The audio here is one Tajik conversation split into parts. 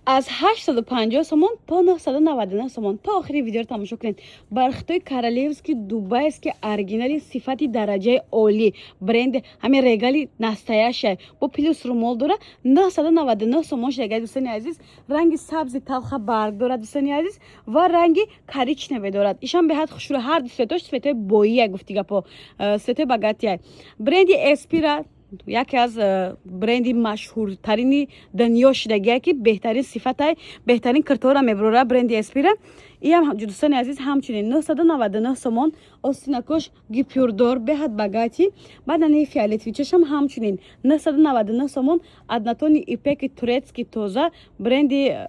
Аз 850 сомон то 999 сомон. То охири видеоро тамошо кунед. Бархатои королевский, дубайский, оригинали, сифати дараҷаи олӣ, бренди ҳамин регали настоящая, бо плюс румол дора, 999 сомон шудага, дӯстони азиз. Ранги сабзи талха барг дорад, дӯстони азиз, ва ранги коричневый дорад. Ишам беҳад хушрӯ. Ҳар ду цветош цветои боия, гуфти гапо, цветои богатия. Бренди Эспира яке аз бренди машҳуртарини дунё шудагия, ки беҳтарин сифатай, беҳтарин киртора мебурора бренди Эспира. Иам, дӯстони азиз, ҳамчунин 999 сомон. Остинакош гипюрдор, беҳад богатый. Баъд ани фиолетовичашам ҳамчунин 999 сомон. Однотонный ипеки турецкий, тоза, бренди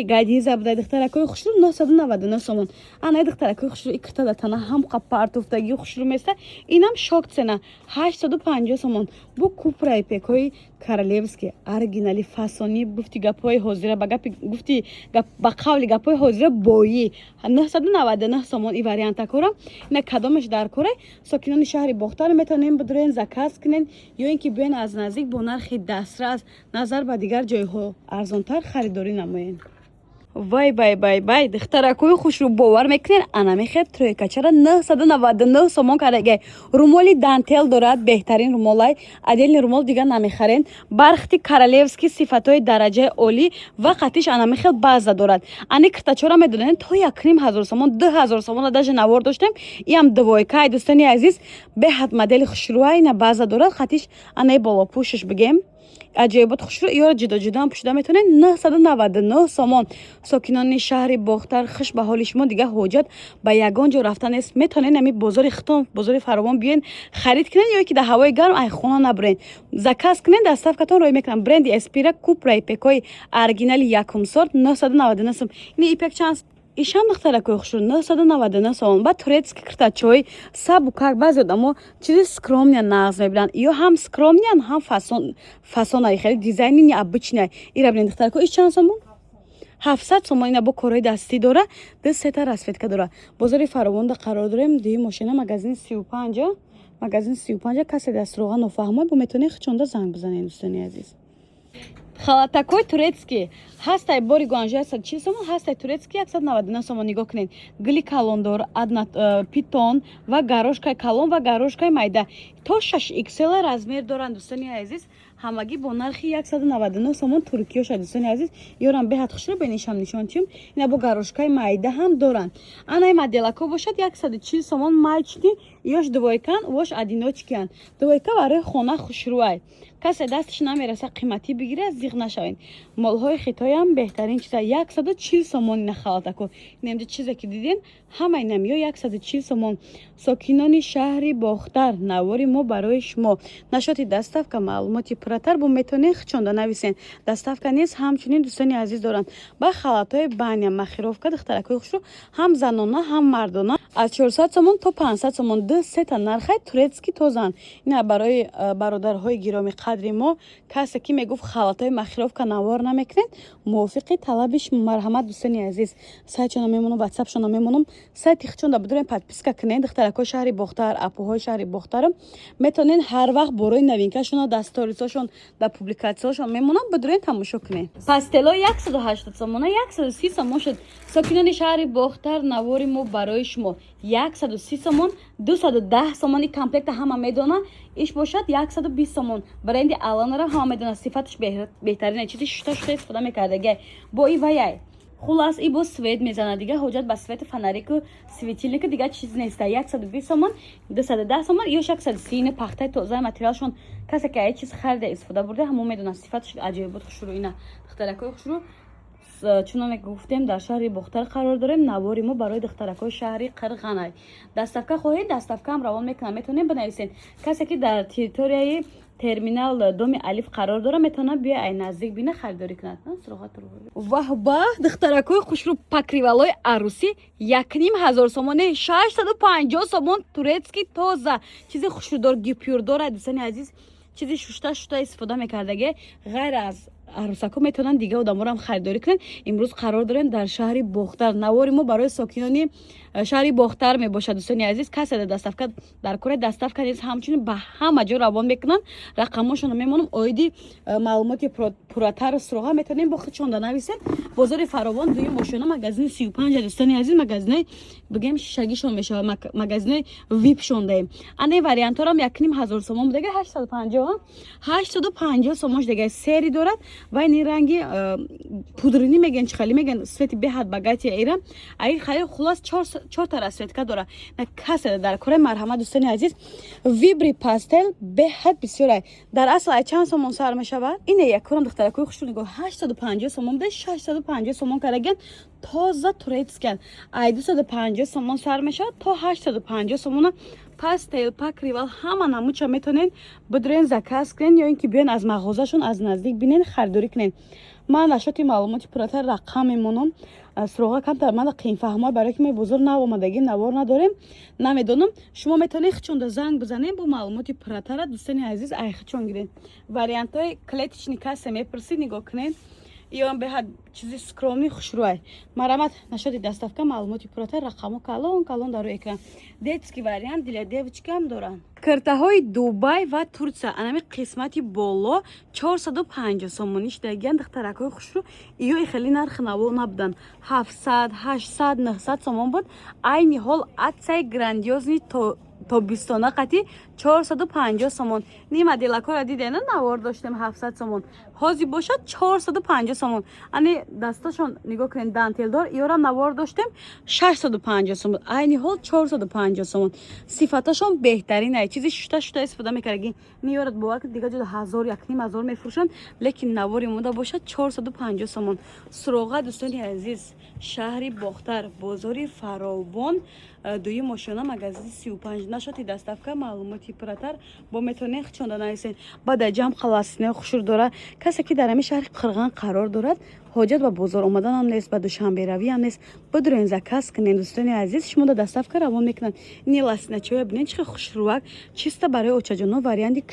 Гадиза буда, духтаракои хушрӯ, 999 сомон. Ана, духтаракои хушрӯ, и кирта тана ҳам партуфтагӣ хушрӯ места. Инам шок цена, 850 сомон. Бу купра ипекҳои королевский, оригинали, фасонӣ, гуфти гапҳои ҳозира, ба гапи гуфти, ба қавли гапҳои ҳозира, боӣ, 999 сомон. И вариантакора ина кадомеш дар кора, сокинони шаҳри Бохтар метавонем бидурен, заказ кунен ё ин ки биёен, аз наздик бо нархи дастрас, назар ба дигар ҷойҳо арзонтар харидорӣ намоен. Вай, вай, вай, вай, духтаракои хушрӯ, бовар мекунед, ана мехел тройкачара 999 сомон кардаге. Румоли дантел дорад, беҳтарин румолай, отдельный румол дигар намехарен. Бархати королевский, сифатҳои дараҷаи олӣ ва қатиш ана мехел база дорад. Ани киртачора медонед, то 1500 сомон, 2000 сомона даже навор доштем. Иам двойкай, дӯстони азиз, беҳад модели хушрӯай. Ина база дорад, қатиш анаи болопӯшиш бигем, аҷоибот хушрӯ. Иёро ҷудо-ҷудоам пӯшида метавонед. 999 сомон. Сокинони шаҳри Бохтар, хуш ба ҳоли шумо, дигар ҳоҷат ба ягон ҷо рафта нест. Метавонед ами бозори хитон, бозори Фаровон биёен, харид кунед ё ки дар ҳавои гарм ай хона набурен, заказ кунед, доставкатон роӣ мекунам. Бренди Эспира, купра ипекҳои оригинали якум сорт, 999 сом. Ини ипек чанд? Ишам, духтаракои хушрӯ, 999 сомон. Баъд турецкий киртачои сабукак. Баъзе одамо чизи скромный нағз мебинанд. Ё ҳам скромныян, ҳам фасонай, хеле дизайни необычный. Ира бинед, духтарако, иш чанд сомон? 700 сомон. Ина бо корҳои дастӣ дора, ду сета расцветка дора. Бозори Фаровонда қарор дорем, дуюм мошина, магазини 35-а, магазини 35-а. Касе дастроға нофаҳмой, бо метавонед хичонда занг бизанед, дӯстони азиз. Халатакои турецкий ҳастай, бори Гуанжо 140 сомон, ҳастай турецкий 199 сомон. Нигоҳ кунед, гили калондор, одна питон ва горошкаи калон ва горошкаи майда, то 6 иксела размер доранд, дӯстони азиз, ҳамагӣ бо нархи 199 сомон. Туркиёша, дӯстони азиз, ёрам беҳад хушро бенишам нишон чим. Ина бо горошкаи майда ҳам доранд. Анаи моделако бошад 140 сомон, маечный. Ёш двойкан, вош одиночкиан. Двойка барои хона хушрӯай. Касе дасташ намераса қиматӣ бигира, зиғ нашавед. Молҳои хитоям беҳтарин чиза, 140 сомон. Ина халатако, инамҷа чизе ки диден, ҳамаи намиё 140 сомон. Сокинони шаҳри Бохтар, навори мо барои шумо. Насчёти доставка маълумоти пурратар бо метавонед хичонда нависен. Доставка низ ҳамчунин, дӯстони азиз, доранд. Ба халатҳои баня, махировка, духтаракҳои хушрӯ, ҳам занона, ҳам мардона, аз 400 сомон то 500 сомон, ду сета нархай, турецкий, тозан. Ина барои бародарҳои гиромӣ қадри мо, касе ки мегуфт, халатҳои махировка навор намекунед, мувофиқи талаби шумо, марҳамат, дӯстони азиз. Сайтшона мемонам, ватсапшона мемонам, сайти хичонда бидурем, подписка кунед. Духтаракҳои шаҳри Бохтар, апоҳои шаҳри Бохтарам, метавонед ҳар вақт борои новинкашона дар сторисҳошон, дар публикатсияҳошон мемонам, бидурен, тамошо кунед. Пастело 180 сомона 130 сомон шуд. Сокинони шаҳри Бохтар, навори мо барои шумо. 130 сомон, 210 сомони комплекта ҳама медона. Иш бошад 120 сомон. Бренди Аланара ҳама медона, сифаташ беҳтарине, чизи шута шута истифода мекардага бо и ваяй. Хулас, и бо свет мезанад, дига ҳоҷат ба свету фонарику светильнику дига чиз неста. 120 сомон, 210 сомон, ё 130. Ина пахтаи тозаи, материалшон, касе ки ай чиз харида, истифода бурда, ҳамон медонад, сифаташ аҷоибот, хушрӯ. Ина, духтаракои хушрӯ, чуноне ки гуфтем, дар шаҳри Бохтар қарор дорем. Навори мо барои духтаракҳои шаҳри Қирғанай. Доставка хоҳед, доставкаам равон мекунам, метавонем бинависед. Касе ки дар территорияи терминал доми Алиф қарор дора, метавонад бия, ай наздик бина, харидорӣ кунад. Ваҳба, духтаракҳои хушрӯ, покрывалои арӯсӣ 1500 сомоне, 650 сомон, турецкий, тоза, чизи хушрӯдор, гипюрдора, дӯстони азиз, чизи шушта шушта истифода мекардаге, ғайр аз Арӯсакҳо метавонанд дига одаморо харидорӣ кунанд. Имрӯз қарор дорем дар шаҳри Бохтар. Навори мо барои сокинони шаҳри Бохтар мебошад. Дӯстони азиз, касе доставка дар кора, доставка низ ҳамчунин ба ҳама ҷо равон мекунанд. Рақамошонро мемонам. Оиди маълумоти пурратару суроға метавонем бо худшонда нависем. Бозори Фаровон, дуюм ошёна, магазини 35. Дӯстони азиз, магазинои бигем шишагишон мешавад, магазинои випшон даем. Ана вариантҳорам 1500 сомон будага, 850, 850 сомон шудага. Сери дорад ва ин ранги пудринӣ мегӯян, чӣ хеле мегӯян, цвети беҳад богатый ира. Аи хеле хулос чорта расцветка дора. Касе дар кораи, марҳамат. Дӯстони азиз, выбори постель беҳад бисёр. Дар асл ай чанд сомон сар мешавад? Ине якорам, духтаракои хушрӯ, нигоҳ, 850 сомон буда, 650 сомон кардаген. Тоза турецкиян. Ай 250 сомон сар мешавад то 850 сомона. Постель, покрывал, ҳама намуча метавонед бидурен, заказ кунед ё ин ки биёен, аз мағозашон аз наздик бинен, харидорӣ кунед. Ман нашоти маълумоти пурратар рақам мемонам. Суроға камтар мана қиинфаҳмо, барое ки мо бозор нав омадагим, навор надорем, намедонам. Шумо метавонед хичонда занг бизанем, бо маълумоти пурратара, дӯстони азиз, ай хичон гиред. Вариантҳои клеточный касе мепурсид, нигоҳ кунед, иём беҳад чизи скромный, хушрӯай. Марҳамат, нашоти доставка, маълумоти пурратар, рақамҳо калон калон дар рӯи экран. Детский вариант для девочкам доранд. Киртаҳои Дубай ва Турция анами қисмати боло 450 сомонӣ шудагиян. Духтаракҳои хушрӯ, иё хеле нархи наво набуданд, 700, 800, 900 сомон буд. Айни ҳол аксияи грандиозный тобистона қати 450 сомон. Нима дилакора дидена, навор доштем, 700 сомон, ҳозир бошад 450 сомон. Ани дасташон нигоҳ кунед, дантелдор. Иёрам навор доштем, 650 сомон, айни ҳол 450 сомон. Сифаташон беҳтарин ай, чизи шута шута истифода мекардаги. Меёрад, бовар кунед, дига ҷода ҳазор, 1500 мефурӯшанд, лекин навори мода бошад 450 сомон. Суроға, дӯстони азиз, шаҳри Бохтар, бозори Фаровон, дуюм ошёна, магазини 35. Нашоти доставка, маълумоти пурратар бо метавонед хичонда нависед. Баъд ҷамъ халасинаи хушур дора. Касе ки дар ҳамин шаҳри Қирған қарор дорад, ҳоҷат ба бозор омаданам нест, ба Душанберавиам нест. Бидурен, заказ кунед, дӯстони азиз, шумо да доставка равон мекунанд. Ини ласиначоя бинед, чӣ хушрӯак, чиста барои очаҷоно. Варианти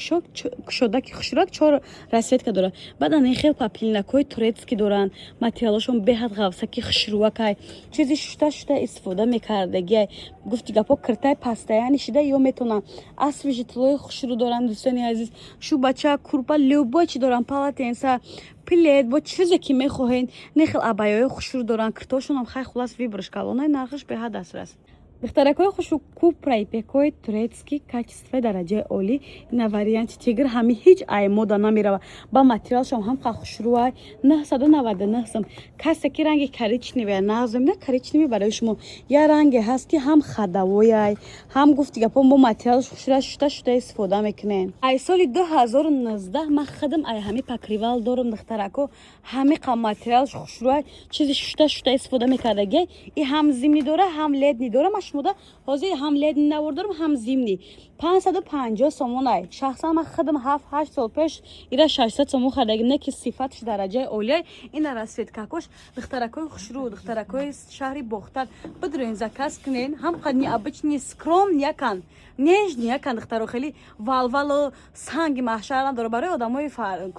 кушодаки хушрӯак, чор расцветка дорад. Баъд ани хел поплинакҳои турецкий доранд, материалошон беҳад ғафсаки, хушрӯакай, чизи шута шута истифода мекардагиай. Гуфти гапҳо, киртаи пастаяни шида ё метавонанд. Освежителои хушрӯ доранд, дӯстони азиз, шубача, курпа, любой чи доранд, полотенца, плед, бо чизе ки мехоҳед. Нехел абайои хушрӯ доранд, киртошонам хай. Хулас, выборш калонай, нархаш беҳад дастрас. Духтаракҳои хушу, купра ипекҳои турецкий, качествои дараҷаи олӣ. Ина варианти тигр, ҳами ҳеҷ ай мода намерава. Ба материалшам ҳам қа хушрӯай, 999 сом. Касе ки ранги коричневая нағз мебинад, коричневый барои шумо. Я ранге ҳаст, ки ҳам ходовойай, ҳам, гуфти гапо, бо материалш хушрӯа, шута шута истифода мекунем. Ай соли 2019 ман худам ай ҳами покрывал дорам, духтарако. Ҳами қа материалш хушрӯай, чизи шута шута истифода мекардагиай. И ҳам зимний дора, ҳам летний дора. Ман шумода ҳозир ҳам летний навор дорам, ҳам зимний. 550 сомонай. Шахсан ман худам 7-8 сол пеш ира 600 сомон харидагим, не ки сифатш дараҷаи олияй. Ина расцветкакош. Духтаракои хушрӯ, духтаракои шаҳри Бохтар, бидурен, заказ кунен. Ҳам қа необычный, скромный якан, нежный якан, духтаро. Хеле валвалу санги маҳшар надора. Барои одамои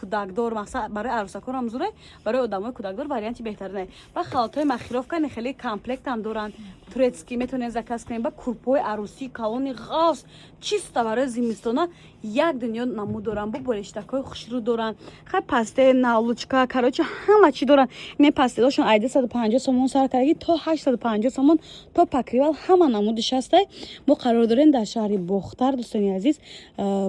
кӯдакдор, мақсад барои арӯсакорам зуре, барои одамои кӯдакдор варианти беҳтаринае. Ба халатҳои махировка не хеле комплектам доранд, турецкий, метавонед заказ кунед. Ба курпои арӯсии калони ғафс, чиста барои зимистона, як дунё намуд доранд. Бо болиштакҳои хушрӯ доранд. Хай, постель, наволочка, короче, ҳама чӣ доранд. Не, постелошон ай 250 сомон сар кардаги то 850 сомон, то покрывал, ҳама намудиш ҳастай. Мо қарор дорем дар шаҳри Бохтар, дӯстони азиз,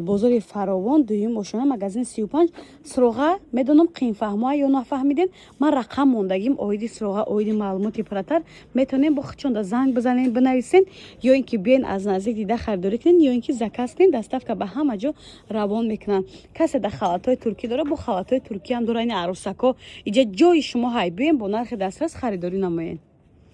бозори Фаровон, дуюм ошона, магазини 35. Суроға медонам қиинфаҳмоа ё нафаҳмидем. Ман рақам мондагим. Оиди суроға, оиди маълумоти пурратар метавонем бо худшонда занг бизанем, бинависен ё ин ки биёен, аз наздик дида харидорӣ кунед, ё ин ки заказ кунед. Доставка ба ҳама ҷо равон мекунанд. Касе дар халатҳои туркӣ дора, бо халатҳои туркиам дора. Ини арӯсако, иҷа ҷои шумо ҳай, биёен, бо нархи дастрас харидорӣ намоед.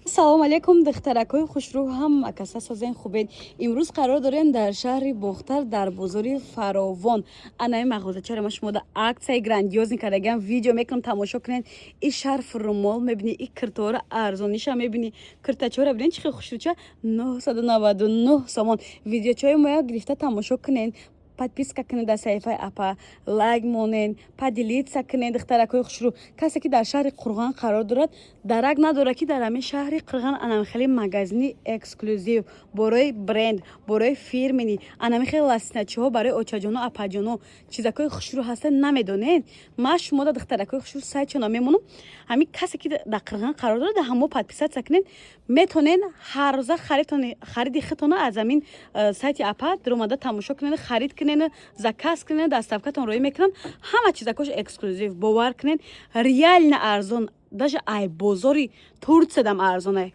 Салому алейкум, духтаракҳои хушрӯ, ҳама каса созен, хубед? Имрӯз қарор дорем дар шаҳри Бохтар, дар бозори Фаровон. Анаи мағозачаро ма шумода аксияи грандиозный кардагиам, видео мекунам, тамошо кунед. И шарф, румол мебинӣ, и киртора арзониша мебинӣ. Киртачора бинед, чӣ хел хушрӯча, 999 сомон. Видеочаи моя гирифта тамошо кунед. Подписка кунед дар саҳифаи апа, лайк монед, поделиться кунед. Духтаракҳои хушрӯ, касе ки дар шаҳри Қурған қарор дорад, дарак надорад, ки дар ҳамин шаҳри Қурған анами хеле магазини эксклюзив борои бренд, борои фирменный, анами хеле лосиначиҳо барои очаҷону апаҷону чизакҳои хушрӯ ҳастанд, намедонед. Ман шумода, духтаракҳои хушрӯ, сайтшона мемонам. Ҳамин касе ки дар Қурған қарор дорад, дар ҳамо подписаться кунед, метонед ҳаррӯза хариди худтона аз ҳамин сайти апа даромада тамошо кунед, харид кунед, заказ кунед, доставкатон роӣ мекунанд. Ҳама чизакош эксклюзив, бовар кунед, реально арзон, даже ай бозори Турциядам арзонай.